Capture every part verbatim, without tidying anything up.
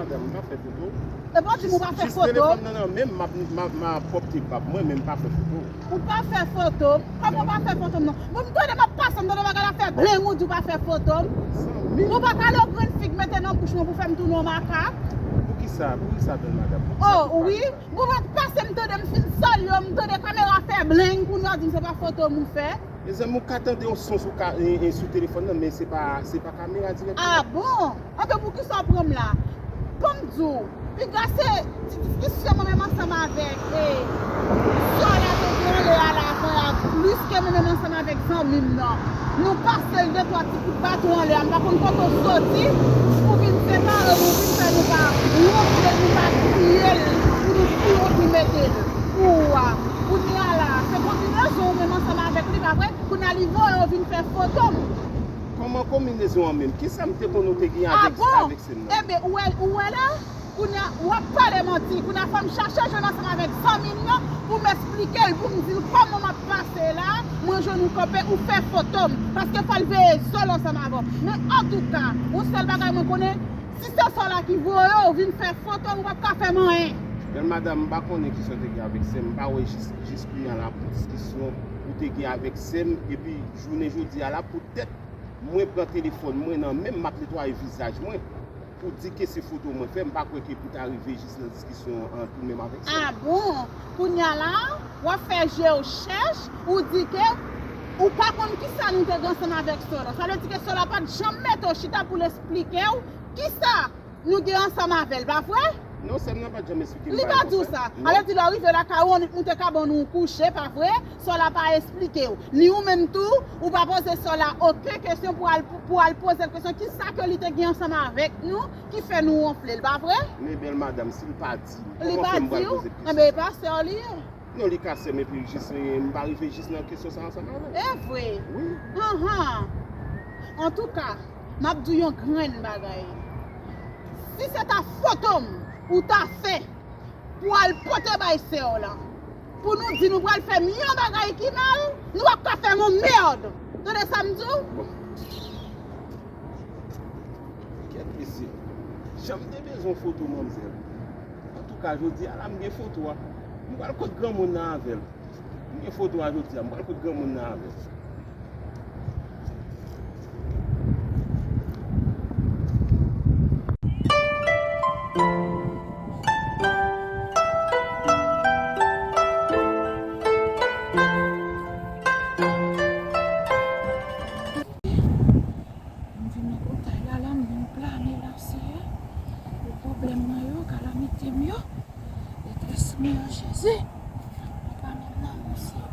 Madanm, m pa fè foto. E pa di m ou pa fè foto. Jis telefòn nan nan men m, m ap, m ap, m ap opte bab mwen, men m pa fè foto. Ou pa fè foto. Kòman ou pa fè foto m nan? Bon, m tande m ap pase, m tande bagay la fè blen, ou di ou pa fè foto m. Zanmi. Ou pa ka lè grenn fig mete nan bouch mwen pou fè m tounen yon makak. Poukisa, poukisa, bèl madanm? Oh, wi. Bon, m ap pase, m tande m fin salye w, m tande kamera fè blen, kounye a w di m se pa foto m ou fè. Mezanmi, ou ka tande yon son sou ka, e, e, sou telefòn nan, men se pa, se pa kamera dirèkteman. Ah bon? Anben, poukisa w pran m la? Ban m di w, piga se ti diskisyon mwen menm ansanm avèk, e, sè w la te gen anlè a la avan la, plis ke mwen menm ansanm avèk zanmi m nan. Nou pase l de twa ti kout baton anlè a, m pa konn kote w soti, ou vin separe nou, ou vin fè nou pa wonfle l, nou pa kriye l, pou nou fouye w epi mete l pou ou a. Kounye a la, se konbinezon ou menm ansanm avèk li, pa vre? Kounye a li voye w vin fè foto m. Kòman konbinezon an menm? Kisa m te konn ou te gen avèk, avèk sè m nan? Enben, ou wè, ou wè la? Kounye a, w ap pale manti. Kounye a, fò m chache jwenn ansanm avèk zanmi m nan pou m esplike l, pou m di l kòman m ap pase la, mwen jwenn ou kanpe, ou fè foto m. Paske fò l veye zo l ansanm avè w. Men antouka, yon sèl bagay mwen konnen, si se sè w la ki voye w vin fè foto m, ou p ap ka fè m anyen. Bèl madanm, m pa konnen kisa w te gen avèk sè m, m pa wè jis, jis kounye a la pou diskisyon ou te gen avèk sè m, epi jounen jodi a la, poutèt mwen pran telefòn mwen nan men m, m ap netwaye vizaj mwen pou di ke se foto mwen fè, m pa kwè ke pou ta rive jis nan diskisyon an tou menm avèk sè m. Ah bon? Kounye a la, w ap fè je w chèch, ou di ke ou pa konn kisa nou te gen ansanm avèk sè w la. Sa vle di ke sè w la pa t janm mete w chita pou l esplike w kisa nou gen ansanm avè l, pa vre? Non, sè m nan pa t janm esplike m bagay konsa. Li pa di w sa. Non. Alò di lè w rive lakay ou, ou te ka ban nou kouche, pa vre? Sè w la pa esplike w. Ni ou menm tou, ou pa poze sè w la okenn kesyon pou al, pou al poze l kesyon kisa ke li te gen ansanm avèk nou ki fè nou wonfle l, pa vre? Men bèl madanm, si l pa di m, kòman fè m pral poze l kesyon sa? Li pa di w? Enben, e pa sè w li ye. Non, li ka sè m epi jis, eh, m pa rive jis nan kesyon sa ansanm avè l. E vre? Wi. Anhan. Antouka, m ap di w yon grenn bagay. Si se ta foto m ou ta fè pou al pote bay sè w la, pou nou di nou pral fè m yon bagay ki mal, nou p ap ka fè m yon mèd. Tande sa m di w? Bon. Kèt mesye. Jan m te bezwen foto manmzèl. Antouka, jodi a la, m gen foto a. M pral kot granmoun nan avè l. M gen foto a jodi a, m pral kot granmoun nan avè l. M vin nan pòtay la, la, m vin plane la, Seyè, pou pwoblèm mwen yo, kalamite m yo, detrès mwen yo, Jezi. Papa, men m nan men w, Seyè.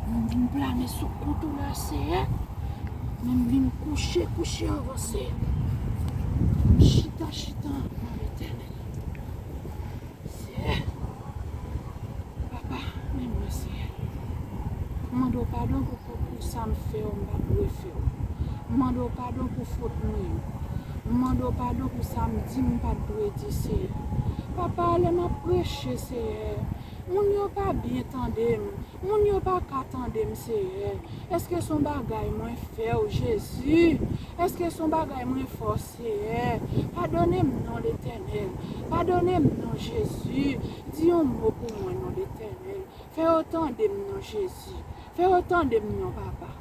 M vin plane sou kont ou la, Seyè. Men m vin kouche, kouche anvan, Seyè. M chita, chita anvan, Letènèl. Seyè, papa, men mwen, Seyè. M mande w padon pou, pou, pou sa m fè w, m pa t dwe fè w. M mande w padon pou fot mwen yo. M mande w padon pou sa m di m pa t dwe di, Seyè. Papa, lè m ap preche, Seyè, moun yo pa byen tande m. Moun yo pa ka tande m, Seyè. Èske se yon bagay mwen fè w, Jezi? Èske se yon bagay mwen fè w, Seyè? Padone m non, Letènèl. Padone m non, Jezi. Di yon mo pou mwen non, Letènèl. Fè yo tande m non, Jezi. Fè yo tande m non, Papa.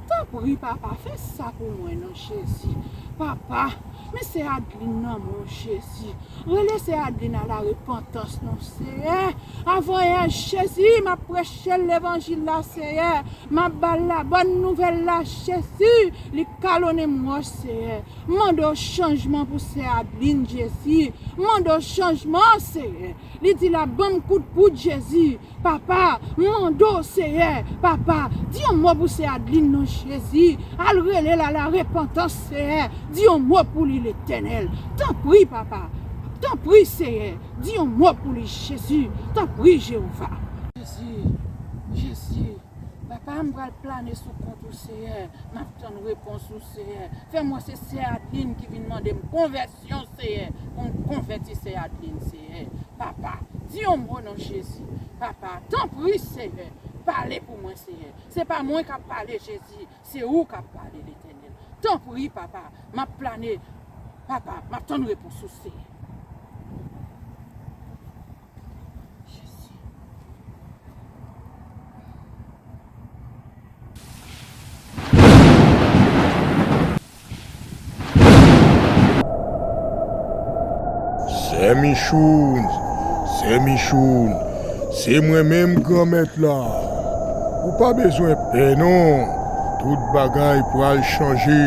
Tanpri, Papa, fè sa pou mwen non, Jezi. Papa, men sè Adeline nan men w, Jezi. Rele sè Adeline a la repantans non, Seyè. Avan yè, Jezi, m ap preche levanjil la, Seyè. M ap ba l la bòn nouvèl la, Jezi. Li kalonnen m wòch, Seyè. M mande w chanjman pou sè Adeline, Jezi. M mande w chanjman, Seyè. Li di l ap ban m kout poud, Jezi. Papa, m mande w, Seyè, papa, di yon mo pou sè Adeline non, Jezi. Al rele l a la repantans, Seyè. Di yon mo pou li, Letènèl. Tanpri, papa. Tanpri, Seyè. Di yon mo pou li, Jezi. Tanpri, Jewova. Jezi, Jezi, papa, m pral plane sou kont ou, Seyè. M ap tann repons ou, Seyè. Fè m wè se sè Adeline ki vin mande m konvèsyon, Seyè. Pou m konvèti sè Adeline, Seyè. Papa, di yon mo non Jezi. Papa, tanpri, Seyè. Pale pou mwen, Seyè. Se pa mwen k ap pale, Jezi. Se ou k ap pale, Letènèl. Tanpri, papa, m ap plane Papa, m ap tann repons ou, Senyè. Jezi. Sè Michoun, Sè Michoun, se mwen menm Granmèt la. Ou pa bezwen pè non, tout bagay pral chanje.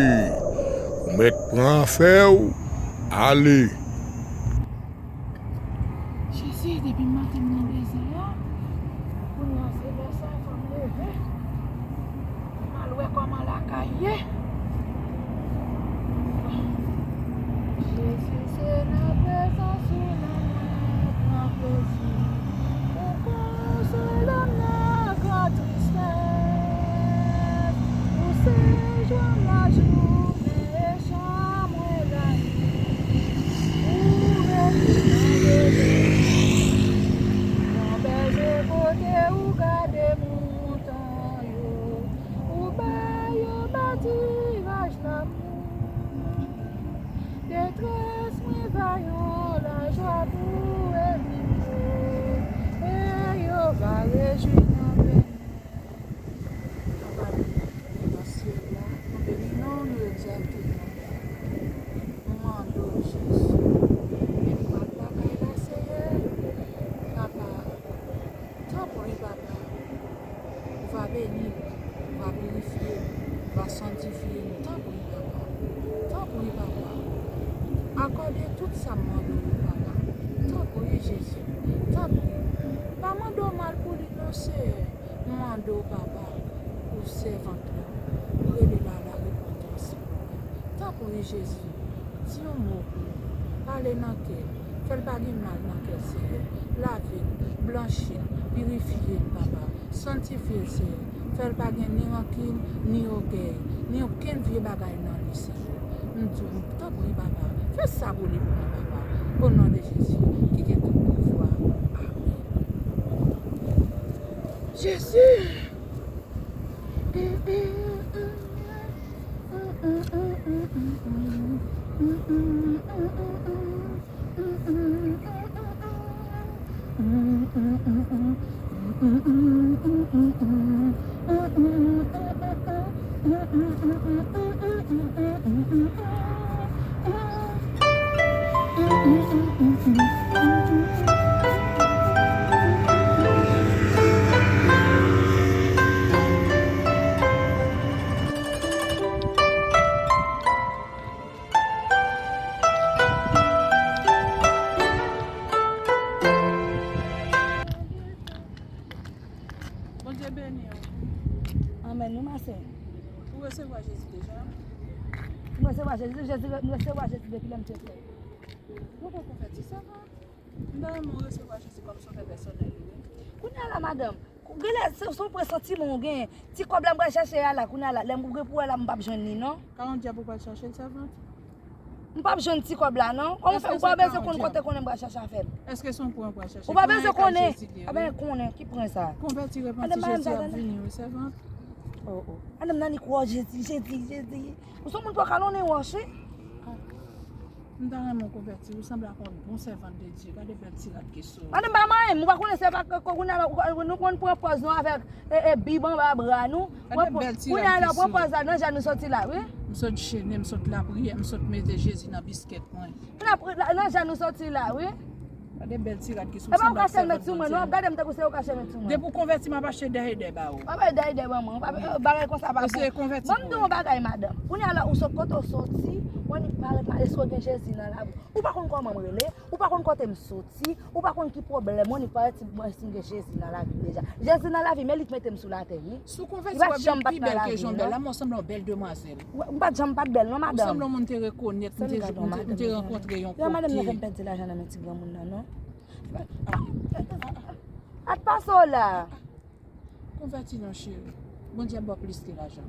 Ou mèt pran afè w, ale. Jezi, depi maten m nan dezè a, kounye a se lè sa fò m leve. M al wè kòman lakay ye. Jezi, se nan prezans ou nan mwen pran plezi. Ou konsole m nan gran tristès. Ou se jwa m lajounen e chan mwen lannuit. Ou rete nan dezè. Nan bèze kote ou gade mouton yo. Ou ba yo patiraj lanmou. Detrès mwen va yon lajwa pou elimine. E yo va rejwi nan pen. Papa nou nan syèl la, nou beni non ou, nou egzalte non ou. Nou mande w, Jezi, beni mat lakay la, Seyè. Papa, tanpri, Papa, ou va beni nou, ou va pirifye nou, ou va sanktifye nou. Tanpri, Papa. Tanpri, Papa. Akòde tout sa m mande w yo, Papa. Tanpri, Jezi. Tanpri. Pa mande w mal pou li non, Seyè. M mande w, Papa, pou sèvant ou, rele l a larepantans. Tanpri, Jezi, di yon mo pou l. Pale nan kè l. Fè l pa gen mal nan kè l, Seyè. Lave l, blanchi l, pirifye l, Papa. Sanktifye l, Seyè. Fè l pa gen ni rankin, ni ògèy, ni okenn vye bagay nan li, Seyè. M di w, tanpri, Papa, fè sa pou li pou mwen, Papa. O non de Jezi, ki gen tout pouvwa. Amèn. Jezi! Bondye beni w. Amèn, wi, ma sè. Ou resevwa Jezi deja? M resevwa Jezi, Jezi, m resevwa Jezi depi lè m te fèt. Ou poko konvèti, sa va? M ta renmen w resevwa Jezi kòm sovè pèsonèl ou, wi. Kounye a la, madanm, genlè se, se yon presantiman w gen. Ti kòb la m pral chache a la, kounye a la, lè m gen pou wè la, m p ap jwenn li, non. Ka yon dyab ou pral chache l, sèvant? M p ap jwenn ti kòb la, non. Kòman fè, ou pa bezwen konn kote konnen m pral chache afè m. Èske se yon pwen ou pral chache? Ou pa bezwen konnen. Jezi li ye, wi. Aben, konnen, ki pwen sa? Konvèti, repanti, Jezi ap vini, wi, sèvant. Oh, oh. Madanm nan li kwè Jezi, Jezi, Jezi. Ou se yon moun pou kalonnen wòch, wi. M ta renmen w konvèti, ou sanble ak yon bon sèvant de Dye. Gade bèl ti rad ki sou ou. Madanm pa manyen m, ou pa konnen se pa kounye a la, nou konn pran pòz nou avèk e, e, bib anba bra nou. Gade bèl ti rad ki sou ou. Kounye a la, pran pòz la, nan jèn nou soti la, wi. M sot jene, m sot lapriyè, m sot mete Jezi nan biskèt mwen. Nan jèn nou soti la, wi. Gade bèl ti rad ki sou ou. E pa ou kache l met sou mwen, non, w ap gade m tankou se ou kache l met sou mwen. Depi w konvèti, m ap achte dèyè dè ba ou. W ap bay dèyè dè ban mwen, w ap, bagay konsa pa bon. Ban m di w yon bagay, madanm. Kounye a la, ou sot kote w soti, w annik parèt mal, èske w gen Jezi nan lavi w? Ou pa konn kòman m rele, ou pa konn kote m soti, ou pa konn ki pwoblèm mwen, annik parèt si mwen, si m gen Jezi nan lavi m deja. Jezi nan lavi m, e li k mete m sou latè, wi. Si w konvèti, w ap vin pi bèl ke jan w bèl la, men w sanble yon bèl demwazèl. M pa t janm pa t bèl, non, madanm. Ou sanble yon moun te rekonèt, m te, m te, m te rankontre yon kote. Madanm nan fè m pèdi lajan nan men ti granmoun nan, non. At pase w la. Konvèti non, cheri. Bondye ap ba w plis ke lajan.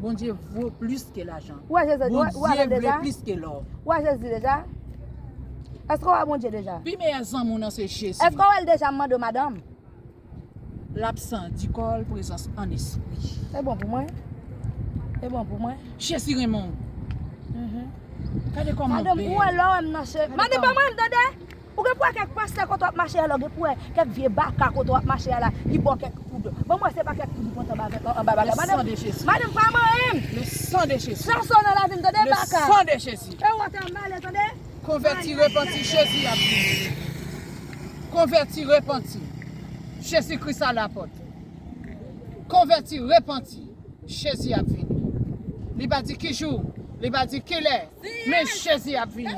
Bondye vo plis ke lajan. Ou wè Jezi, ou wè, ou wè l deja? Bondye vle plis ke lò. Ou wè Jezi deja? Èske w wè Bondye deja? Pi meyè zanmi w nan se Jezi. Èske w wè l deja, m mande w, madanm? Labsans di kò l, prezans an espri. E bon pou mwen. E bon pou mwen. Jezi renmen w. Mhm. Gade kòman. Madanm, ou wè lè w wè m nan che. Madanm, pa mwen m tande. Ou gen pou wè kèk pastè kote w ap mache a la, ou gen pou wè kèk vye baka kote w ap mache a la, ki ba w kèk kou dlo. Bon, mwen se pa kèk kou dlo kontan anba, anba baka. Madanm, madanm, pa manyen m. Le sang de Jésus. Sa sou nan lavi m, tande baka. Le sang de Jésus. E ou antre anba ale, tande. Konvèti, repanti, Jezi ap vini. Konvèti, repanti. Jezi Kris a lapòt. Konvèti, repanti. Jezi ap vini. Li pa di ki jou, li pa di ki lè, men Jezi ap vini.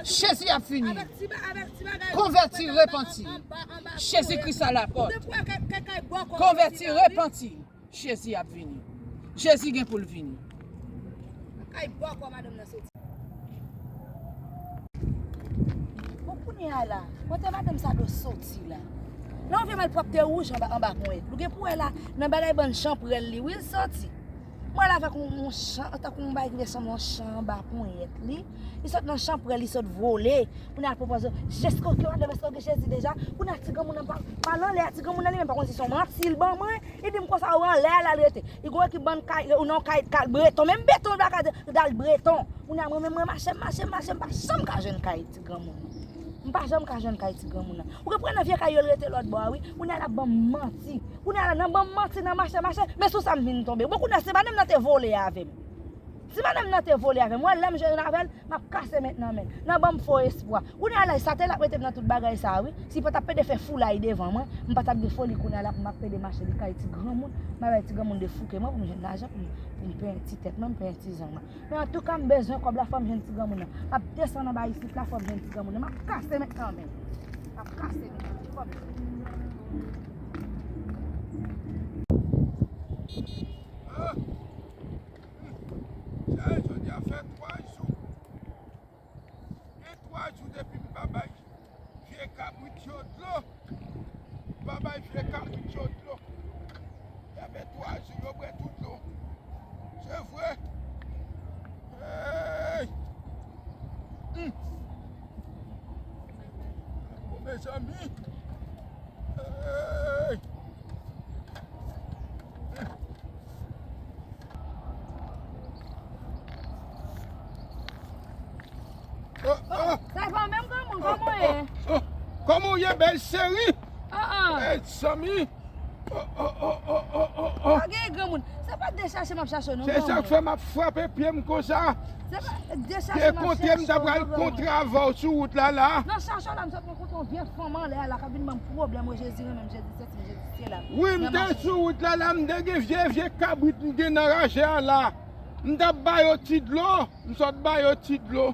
Jezi ap vini. Konvèti, repanti. Jezi Kris a lapòt. Konvèti, repanti. Jezi ap vini. Jezi gen pou l vini. Kay bòkò madanm nan soti. Bon, kounye a la, kote madanm sa dwe soti la? Nan yon vye malpwòpte wouj anba, anba ponyèt. Ou gen pou wè la, nan bagay bann chanprèl li, wi, l soti. Mwen la avèk yon, yon chan, tankou yon bagay ki vle sanble yon chan anba ponyèt li. Li sot nan chanprèl, li sot vole. Kounye a l pwopoze, èske w gen madanm, èske w gen Jezi deja? Kounye a ti granmoun nan pa, pa nan lè a, ti granmoun nan li menm pa konn si se yon manti l ban mwen. Li di m konsa, ou anlè a l al rete. Li gen yon ekip bann kay, ou nan yon kay, kay Breton. Menm Breton, l pa ka di, l al Breton. Kounye a mwen menm, mwen mache, m mache, m mache, m pa janm ka jwenn kay ti granmoun nan. M pa janm ka jwenn kay ti granmoun nan. Ou konprann nan vye kay yo l rete lòt bò a, wi. Kounye a l ap ban m manti. Kounye a la, nan ban m manti, nan mache, mache, men sou sa m vin tonbe. Bon, kounye a, si madanm nan te vole avè m. Si madanm nan te vole avè m, mwen, lè m jwenn avè l, m ap kase men nan men l. Nan ban m fo espwa. Kounye a la, sa te l ap mete m nan tout bagay sa a, wi. Si pa t ap pede fè foulay devan mwen, m pa t ap gen foli kounye a la pou m ap pede mache li kay ti granmoun. M a bay ti granmoun de fouke mwen pou m jwenn lajan pou m, pou m penyen ti tèt mwen, m penyen ti zong mwen. Men antouka, m bezwen kòb la, fò m jwenn ti granmoun nan. M ap desann anba isit la, fò m jwenn ti granmoun nan. M ap kase men nan men l. M ap kase men nan men l. Fò m jwenn. Ah! Jodi a fè twa jou. Gen twa jou depi m pa bay vye kabrit yo dlo. M pa bay vye kabrit yo dlo. Sa fè twa jou yo bwè tout dlo. Se vre. Hey! Hmm. Bon, mezanmi. Hey! Oh, oh. Sa va menm granmoun, kòman w ye? Oh, oh. Kòman w ye, bèl cheri? Ah, ah. Hey, zanmi. Oh, oh, oh, oh, oh, oh, oh. Pa gen granmoun. Se pa dechache m ap chache w non, granmoun. Se sa k fè m ap frape pye m konsa. Se pa dechache m ap chache w non, granmoun. Gen kote m ta pral kontre avè w sou wout la, la. Nan chache w la, m sot rankontre yon vye fanm anlè a la k ap vin ban m pwoblèm, o Jezi, renmen m, Jezi, santi m, Jezi, se la. Wi, m te sou wout la, la, m te gen vye, vye kabrit m gen nan raje a la. M t ap ba yo ti dlo, m sot ba yo ti dlo.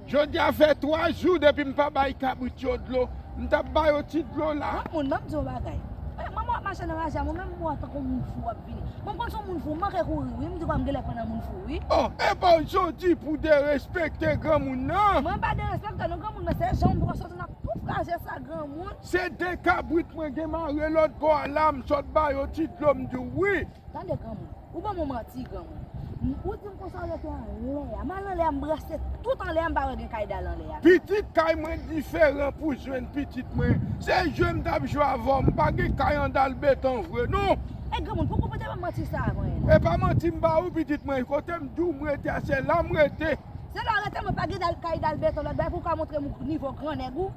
Jodi a fè twa jou depi m pa bay kabrit yo dlo. M t ap ba yo ti dlo la. Granmoun, ban m di w yon bagay. Eh, manman w ap mache nan raje a, mwen menm m wè w tankou moun fou w ap vini. Bon, m konn se yon moun fou, m manke kouri, wi. M di w m genlè pran nan moun fou, wi. Oh, e pa w jodi pou derespekte granmoun nan. Mwen pa derespekte non, granmoun, men se jan w pran soti nan tout raje sa, granmoun. Se de kabrit mwen gen mare lòt bò a la, m sot ba yo ti dlo, m di w wi. Tande granmoun, ou ban m yon manti granmoun. M, ou di m konsa w rete anlè a. M al anlè a, m brase tout anlè a, m pa wè gen kay dal anlè a. Pitit, kay mwen diferan pou jwenn pitit mwen. Se jwe m t ap jwe avè w, m pa gen kay anndan l beton vre non. E granmoun, poukisa w te ban m manti sa a konye la? E pa manti m ba ou pitit mwen, kote m di w m rete a, se la m rete. Se la w rete, mwen pa gen dal, kay dal beton lòt bò pou w ka montre m nivo grannèg ou.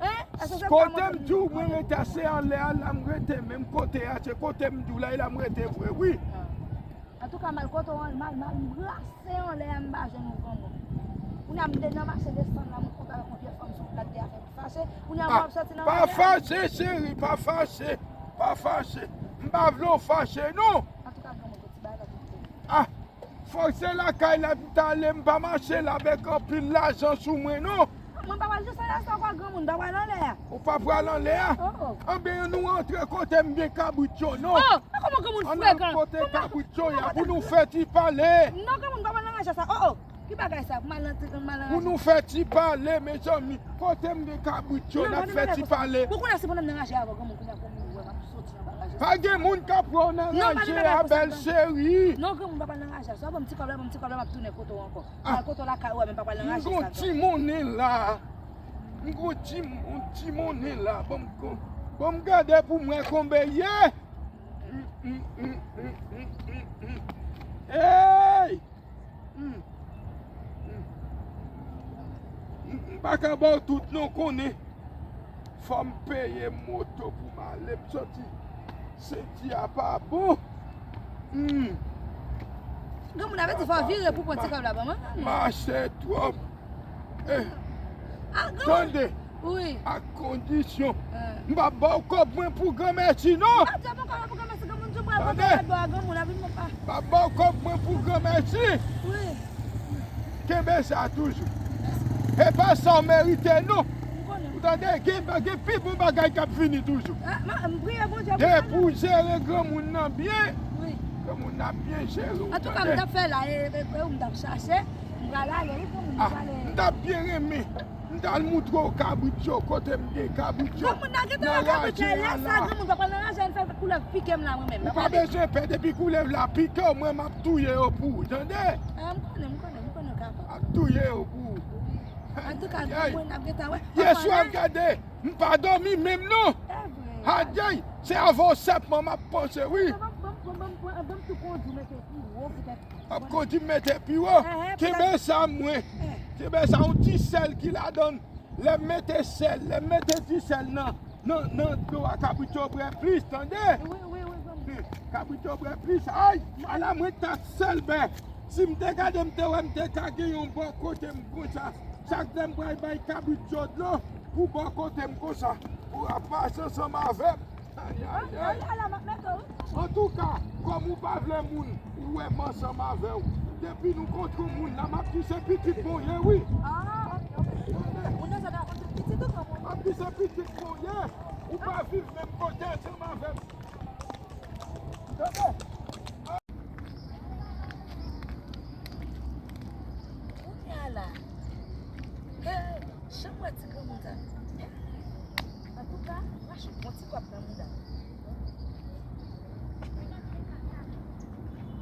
Hein? Èske se pa mwen ki di w mwen rete a, se anlè a la m rete, menm kote a, se kote m di w la, e la m rete vre, wi. Ah. Antouka, m al kote w, m al, m al, m brase anlè a, m pa jwenn ou granmoun. Kounye a, m te nan mache desann la, m kontre avèk yon vye fanm sou wout la, te a fè m fache. Kounye a, m ap soti nan anlè a. Pa fache, cheri, pa fache, pa fache. M pa vle w fache, non. Antouka, granmoun, ti bagay la, ti bagay. Ah! Fòk se lakay la m t ale, m pa mache la avèk anpil lajan sou mwen non. Mwen pa pral jis anlè sa kwa granmoun, m pa pral anlè a. Ou pa pral anlè a? Oh, oh. Anben nou antre kote m gen kabrit yo non. Oh, kòman granmoun frekan? Ann al kote kabrit yo ya pou nou fè ti pale. Non, granmoun, m pa pral nan raje sa. Oh, oh. Ki bagay sa? Pou m al antre, m al nan raje. Pou nou fè ti pale, mezanmi. Kote m gen kabrit yo, n ap fè ti pale. Bon, kounye a, si mwen menm nan raje avè w, granmoun, kounye a pou m wè m ap soti anba raje sa. Pa gen moun k ap wè w nan raje a, bèl cheri. Non, granmoun, pa pral nan raje a. Swa ban m ti kòb la, ban m ti kòb la, m ap tounen kote w ankò. Ah. Al kote w lakay ou a, men pa pral nan raje sa. M gon ti monnen la. M gon ti, m gon ti monnen la. Ban m, ban m gade pou m wè konbyen ye. Hey! Hmm. M pa ka ba w tout non, konnen. Fò m peye moto pou m ale, m soti. Senti a pa bon. Hmm. Granmoun avèti fò vire pou pran ti kòb la ban mwen. Mache twòp. Eh, ah, granmoun. Tande. Wi. Ak kondisyon. Eh. M pa ba w kòb mwen pou granmèsi, non. M pa di w kòb pou granmèsi, granmoun di w pral pran kòb la, granmoun, epi m pa. M pa ba w kòb mwen pou granmèsi. Wi. Kenbe sa toujou. E pa sa w merite, non. M konnen. Ou tande, gen, gen pi bon bagay k ap vini toujou. Ah, m, m priye Bondye pou sa, non. Depi w jere granmoun nan byen, wi, granmoun nan ap byen jere w, ou tande. Antouka, m t ap fè la, e, e, e, ou m t ap chache. M pral ale, wi, pou m pale. Ah, m t ap byen renmen. M t al moutre w kabrit yo, kote m gen kabrit yo. Granmoun nan gentan wè kabrit la, lè sa granmoun pa pral nan raje, l fè koulèv pike m la, mwen menm. Ou pa bezwen pè, depi koulèv la pike w, mwen m ap touye yo pou ou, tande? Ah, m konnen, m konnen, m konnen w kapab. M ap touye yo pou ou. Antouka, granmoun ap gentan wè. Yè swa m gade, m pa dòmi menm non. Ayayay, se avè w sèlman m ap panse, wi. Ban m, ban m, ban m, ban m, ban m tou kondui mete pi wo poutèt. M ap kondui mete pi wo. Kenbe sa mwen. Kenbe sa, yon ti sèl ki ladan l. Lè m mete sèl, lè m mete ti sèl nan, nan, nan dlo a, kabrit yo bwè plis, tande? Wi, wi, wi, granmoun. Kabrit yo bwè plis. Ay, ala mwen ta sèl bè. Si m te gade, m te wè m te ka gen yon bò kote m konsa. Chak lè m pral bay kabrit yo dlo, pou bò kote m konsa. Ou ap pase ansanm avè m. Ayayay. Antouka, kòm ou pa vle moun wè m ansanm avè w, depi nou kontre yon moun la, m ap di se pitit mwen w ye, wi. M ap di se pitit mwen w ye. Ou pa viv menm kote ansanm avè m. Tande? Kounye a la, he, jan m wè ti granmoun sa. Antouka, m rache yon bon ti kòb nan mouda. M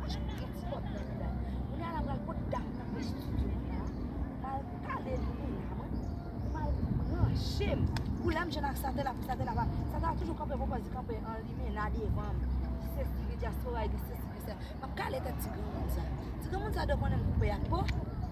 rache yon bon ti kòb nan mouda. Kounye a la, m pral pot dam nan nan estidyo la. M al kale li la, mwen. M al branche m. Koulè m jwenn ak Satè la, pou Satè la pa. Satè la toujou kanpe, pwopòze kanpe an limena devan m. Li se siri dyaspora, li se siri sa. M ap kale tèt ti granmoun sa. Ti granmoun sa dwe konnen m koupe ak po.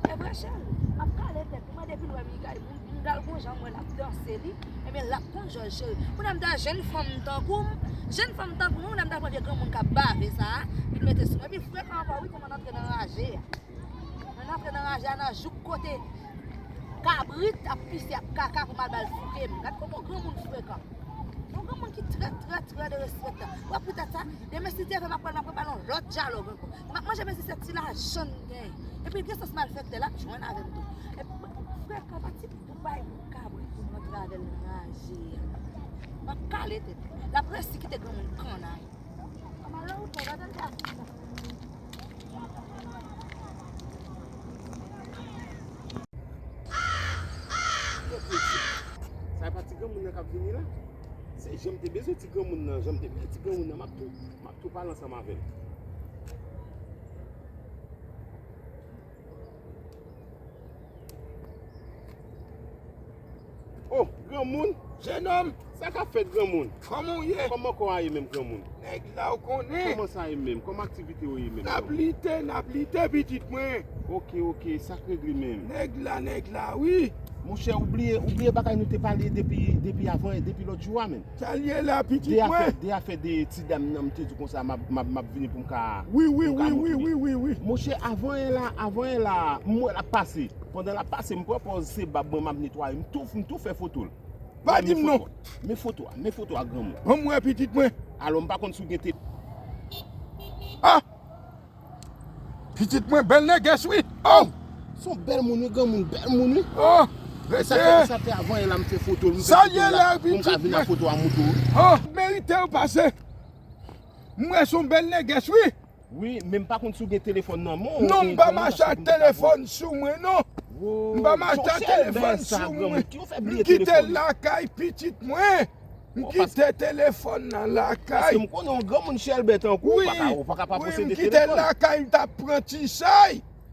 E vre, cheri. M ap kale tèt li. Mwen, depi l wè m, li kay, m, m gal gon jan m wè l ap danse li. Ebyen, l ap konn jòj, cheri. Kounye a m ta jwenn fanm tankou m. Jèn fanm tankou nou, kounye a m ta pran vye granmoun k ap bave sa a, vin mete sou mwen. Epi frekan ankò, wi, kòman n antre nan raje a. Mwen antre nan raje a nan jouk kote kabrit ap pise, ap kaka pou m al ba l fouke m. Gad kòman granmoun frekan. Yon granmoun ki trè, trè, trè derespektan. W ap poutèt sa, demen si Dye vle m ap pran, m ap prepare yon lòt dyalòg ankò. M ap manje men se sèt ti lajan m genyen. Epi l gen sans malfektè, l ap jwenn avè m tou. Epi frekan pa ti pou bay yon kabrit pou m antre avè l nan raje a. M ap kale tèt li. L ap resi kite granmoun kannay. Sa e pa ti granmoun nan k ap vini la? Se jan m te bezwen ti granmoun nan, jan m te vle ti granmoun nan, m ap tou, m ap tou pale ansanm avè l. Oh, granmoun! Jenòm! Sa k ap fèt, granmoun? Kòman w ye? Kòman kò a ye menm, granmoun? Nèg la, w konnen. Kòman sa ye menm? Kòman aktivite yo ye menm, granmoun? N ap lite, n ap lite, pitit mwen. Oke, oke, sa k regle menm? Nèg la, nèg la, wi. Monchè, ou bliye, ou bliye bagay nou te pale depi, depi avan, depi lòt jou a menm. Sa l ye la, pitit mwen? De afè, de afè de ti dam nan, m te di konsa, m ap, m ap, m ap vini pou m ka, wi, wi, pou m ka wi, wi, montre li. Wi, wi, wi. Monchè, avan yè la, avan yè la, m wè l ap pase. Pandan l ap pase, m pran pòz se bab mwen, m ap netwaye, m tou, m tou fè foto l. Pa di m non. Men foto a, men foto a, granmoun. Ban m wè pitit mwen. Alò, m pa konn si w gen te... Ah! Pitit mwen bèl nègès wi. Oh! Se yon bèl moun wi, granmoun, bèl moun wi. Oh! Sa fè, sa fè avan yè la m fè foto l, m fè foto l la pou m ka vin ak foto a moutou wi. Oh! Merite w pase. M wè se yon bèl nègès wi. Wi, men m pa konn si w gen telefòn nan men w. Non, m pa mache ak telefòn sou mwen non. M pa mache ak telefòn sou mwen. M kite l lakay pitit mwen. M kite telefòn nan lakay. Paske m konnen yon granmoun chèlbè tankou w, ou pa ka, ou pa ka pa posede telefòn. Wi, m kite l lakay, m t ap pran ti chay.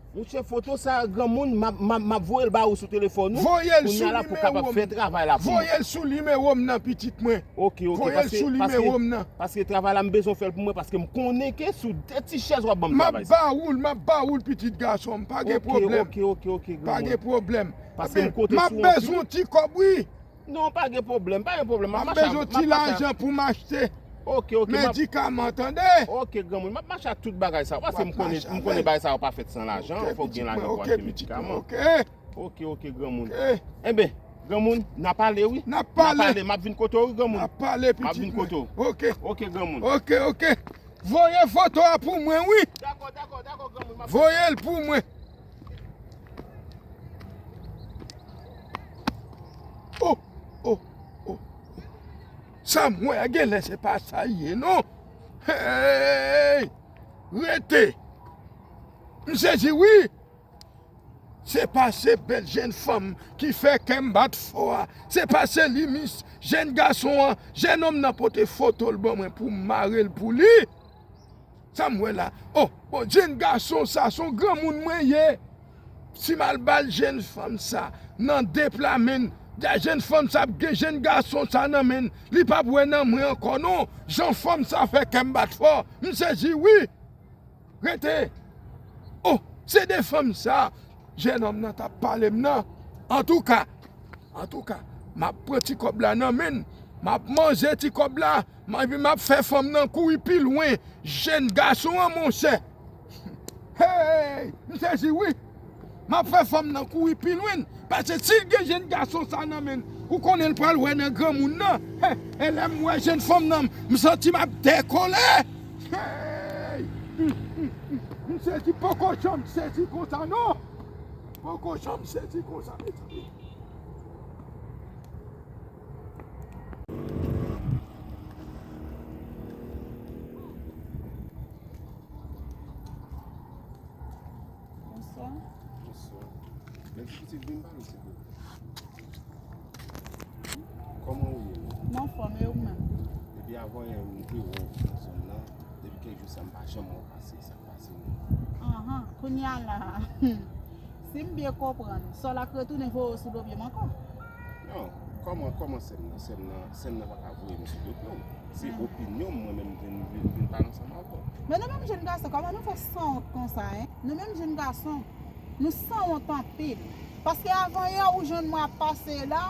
Monchè, foto sa, granmoun, m ap, m ap, m ap voye l ba ou sou telefòn ou. Voye l sou nimewo m. Kounye a la pou w kapab fè travay la pou mwen. Voye l sou nimewo m nan, pitit mwen. Ok, ok, paske, paske, paske travay la m bezwen fè l pou mwen, paske m konnen ke sou de ti chèz w ap ban m travay sa. M ap ba ou l, m ap ba ou l, pitit gason m, pa gen pwoblèm. Ok, ok, ok, ok, granmoun. Pa gen pwoblèm. Paske m konte sou ou anpil. M ap bezwen yon ti kòb, wi. Non, pa gen pwoblèm, pa gen pwoblèm. M ap bezwen ti lajan pou m achte medikaman, tande? Ok, granmoun, m ap mache ak tout bagay sa yo. Paske m konnen, m konnen bagay sa yo pa fèt san lajan, fòk gen lajan pou achte medikaman. Ok, ok, granmoun. Enben, granmoun, n a pale, wi. N a pale. M ap vin kote w, wi, granmoun. M ap vin kote w. Ok. Ok, granmoun. Ok, ok. Voye foto a pou mwen, wi. Dakò, dakò, dakò, granmoun. Voye l pou mwen. Oh, oh, oh. Sa m wè a genlè se pa sa l ye, non. Hey! Rete. M sezi, wi. Se pa se bèl jèn fanm ki fè kè m bat fò a. Se pa se li, mis, jèn gason an, jèn nonm nan pote foto l ban mwen pou m mare l pou li. Sa m wè la? Oh, bon, jèn gason sa, se yon granmoun mwen ye. Si m al ba l jèn fanm sa, nan de pla men, jèn fanm sa ap gen jèn gason sa nan men l, li p ap wè nan mwen ankò non. Jan fanm sa fè kè m bat fò, m sezi wi. Rete. Oh, se de fanm sa jèn nonm nan t ap pale m nan. Antouka, antouka, m ap pran ti kòb la nan men l, m ap manje ti kòb la, m, epi m ap fè fanm nan kouri pi lwen. Jèn gason an, monchè. Hey, m sezi wi. M ap fè fanm nan kouri pi lwen. Paske si l gen jèn gason sa nan men l, ou konnen l pral wè nan granmoun nan. Hey, e lè m wè jèn fanm nan, m santi m ap dekole. Hey! M sezi, poko janm sezi konsa non. Poko janm sezi konsa, mezanmi. Bonswa. Bonswa. Bèl ti pitit, vin pale, silvouplè. Kòman ou ye, non? M anfòm, e ou menm? Depi avan yè, m te wè w nan zòn nan. Depi kèk jou sa, m pa janm wè w pase. Sa k pase menm? Anhan, kounye a la, si m byen konprann, Sòl ak retounen voye w sou do pye m ankò? Non, kòman, kòman sè m nan? Sè m nan, sè m nan pa ka voye m sou do pye w. Se opinyon m, mwen menm, m vin, vin, vin pale ansanm avè w. Men nou menm jèn gason, kòman nou fè sanwont konsa, en? Nou menm jèn gason, nou sanwont anpil. Paske avan yè ou jwenn mwen ap pase la,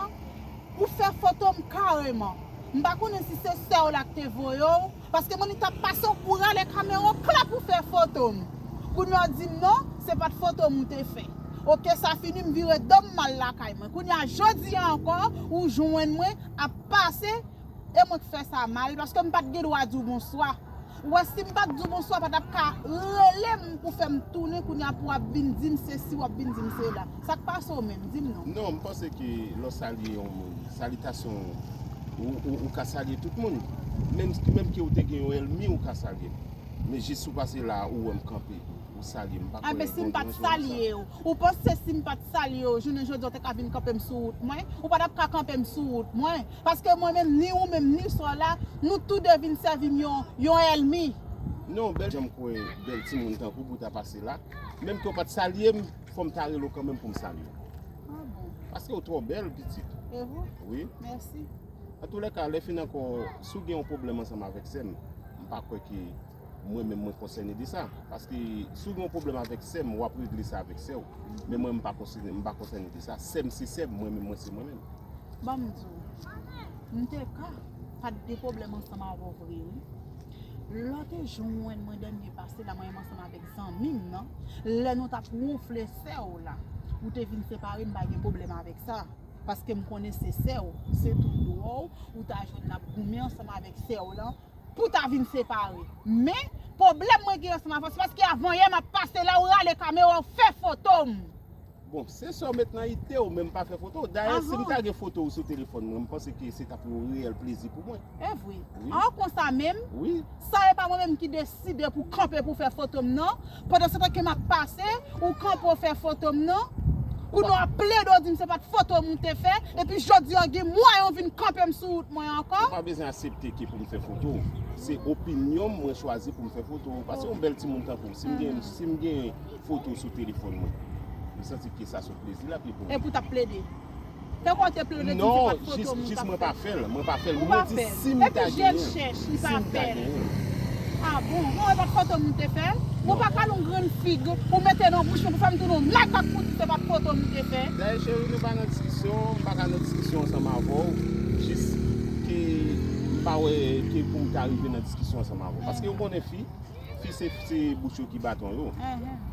ou fè foto m kareman. M pa konnen si se sè w la k te voye w, paske mwen li t ap pase w pou rale kamera w klap ou fè foto m. Kounye a w di m non, se pa t foto m ou te fè. Oke, sa fini, m vire do m m al lakay mwen. Kounye a jodi a ankò, ou jwenn mwen ap pase, e mwen k fè sa mal, paske m pa t gen dwa di w bonswa. Ou wè, si m pa t di w bonswa, pa t ap ka rele m pou fè m tounen kounye a pou w ap vin di m sesi, w ap vin di m sela. Sa k pase w menm? Di m non. Non, m panse ke lè w salye yon moun, salitasyon, ou, ou, ou ka salye tout moun. Menm, menm ke w te gen yon ènmi, ou ka salye l. Men jis ou pase la, ou wè m kanpe, ou salye m, m pa kwè gen yon sòt. Anben, si m pa t salye w, ou panse si m pa t salye w, jounen jodi a, w te ka vin kanpe m sou wout mwen? Ou pa t ap ka kanpe m sou wout mwen. Paske mwen menm, ni ou menm, ni Sòl la, nou toude vin sèvi m yon, yon ènmi. Non, bèl, jan m kwè bèl timoun tankou w ta pase la. Menm ke w pa t salye m, fò m ta rele w kanmenm pou m salye w. Ah bon? Paske w twò bèl, pitit. E vre? Wi. Mèsi. Antoulèka, lè fin ankò, si w gen yon pwoblèm ansanm avèk sè m, m pa kwè ke mwen menm mwen konsène de sa. Paske si w gen yon pwoblèm avèk sè m, w ap regle sa avèk sè w. Men mwen, m pa konsène, m pa konsène de sa. Sè m se sè m, mwen menm mwen se mwen menm. Ban m di w, m te ka pa t gen pwoblèm ansanm avè w vre, wi. Lè w te jwenn mwen dènye pase la, mwen menm ansanm avèk zanmi m nan, lè nou t ap wonfle sè w la, ou te vin separe m, pa gen pwoblèm avèk sa. Paske m konnen se sè w, se tout dwa w, ou ta jwenn l ap goumen ansanm avèk sè w lan, pou ta vin separe. Men, pwoblèm mwen gen ansanm avè w, se paske avan yè m ap pase la, ou rale kamera, ou fè foto m. Bon, se sa w met nan ide w, men m pa fè foto w. Dayè, si m ta gen foto w sou telefòn mwen, m panse ke se t ap yon reyèl plezi pou mwen. E vre. Wi. An konsa menm, wi. Sa e pa mwen menm ki deside pou kanpe pou fè foto m nan. Pandan se tan ke m ap pase, ou kanpe ou fè foto m nan. Kounye w ap plede w di m se pa t foto m ou te fè, epi jodi a w gen mwayen w vin kanpe m sou wout mwen ankò. Ou pa bezwen aksepte ke pou m fè foto w. Se opinyon m mwen chwazi pou m fè foto w. Paske yon bèl timoun tankou w, si m gen, si m gen foto sou telefòn mwen, m santi ke sa se yon plezi l ap ye pou mwen. Epi w t ap plede. Te kote plede di se pa t foto m ou t ap fè. Non, jis mwen pa fè l, mwen pa fè l. Mwen di si m ta genyen l. Epi jèn chèch, li pa fè l. Ah bon, bon, e pa t foto m ou te fè? Mwen pa kale yon grenn fig ou mete nan bouch mwen pou fè m tounen yon makak pou di se pa t foto m ou te fè. Dayè cheri, nou pa nan diskisyon, m pa ka nan diskisyon ansanm avè w, jis ke m pa wè ke pou m ta rive nan diskisyon ansanm avè w. Paske ou konnen fi, fi se, se bouch yo ki baton yo.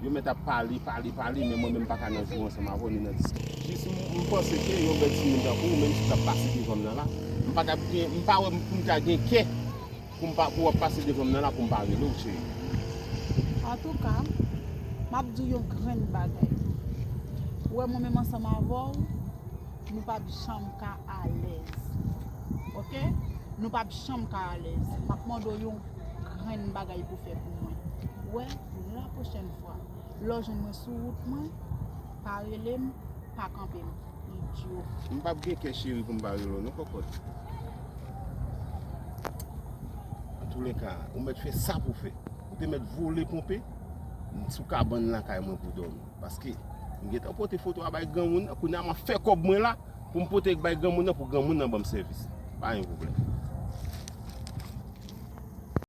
Yo mèt ap pale, pale, pale, men mwen menm m pa ka nan jou ansanm avè w ni nan diskisyon. Jis m, m panse ke yon bèl timoun tankou w, menm si w t ap pase devan m nan la, m pa t ap gen, m pa wè pou m ta gen kè pou m pa, pou w ap pase devan m nan la pou m pa rele w, cheri. Antouka, m ap di w yon grenn bagay. Ou wè mwen menm ansanm avè w, nou p ap janm ka alèz. Oke? Nou p ap janm ka alèz. M ap mande w yon grenn bagay pou fè pou mwen. Ou wè, lapwochèn fwa, lè w jwenn mwen sou wout mwen, pa rele m, pa kanpe m. Idyo. M p ap gen kè cheri pou m pa rele w non kòkòt. Antouleka, ou mèt fè sa pou w fè. Ou te mèt vole ponpe sou kabann lakay mwen pou dòmi. Paske m gentan pote foto a bay granmoun nan, kounye a m ap fè kòb mwen la pou m pote l bay granmoun nan pou granmoun nan ban m sèvis. Pa gen pwoblèm.